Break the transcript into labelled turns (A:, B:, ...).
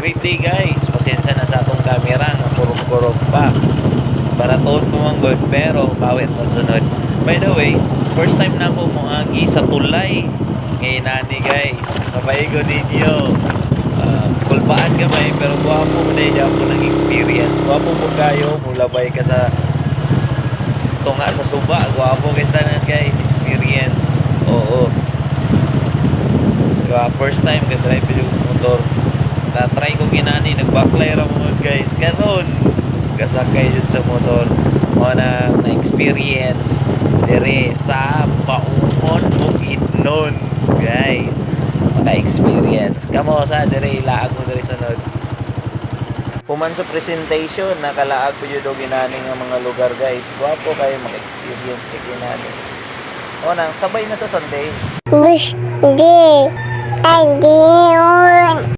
A: Great day, guys. Pasensya na sa atong camera nga kurog-kurog pa. Baraton pa man gud, pero bawit ta sunod. By the way, first time na ako moagi sa tulay. Ngayon nani, guys, sabay ko ninyo. Kulbaan gamay pero gwapo mo na po ng experience. Gwapo mo kayo, mulabay ka sa tunga sa suba. Gwapo kay tanan, guys, experience. Oo. Diba, first time ka drive yung motor. Ta-try ko ginani, nagbaklay ra mo, guys. Karon kasakay jud sa motor. Mo na na-experience dire sa Baungon, Bukidnon, guys. Maka-experience. Kamo sa dire, ilaag mo dire sunod. Human sa presentation, nakalaag po yun ginani nga mga lugar, guys. Gwapo kayo maka-experience kay ginani. O nang sabay na sa Sunday.
B: Bush di ay di.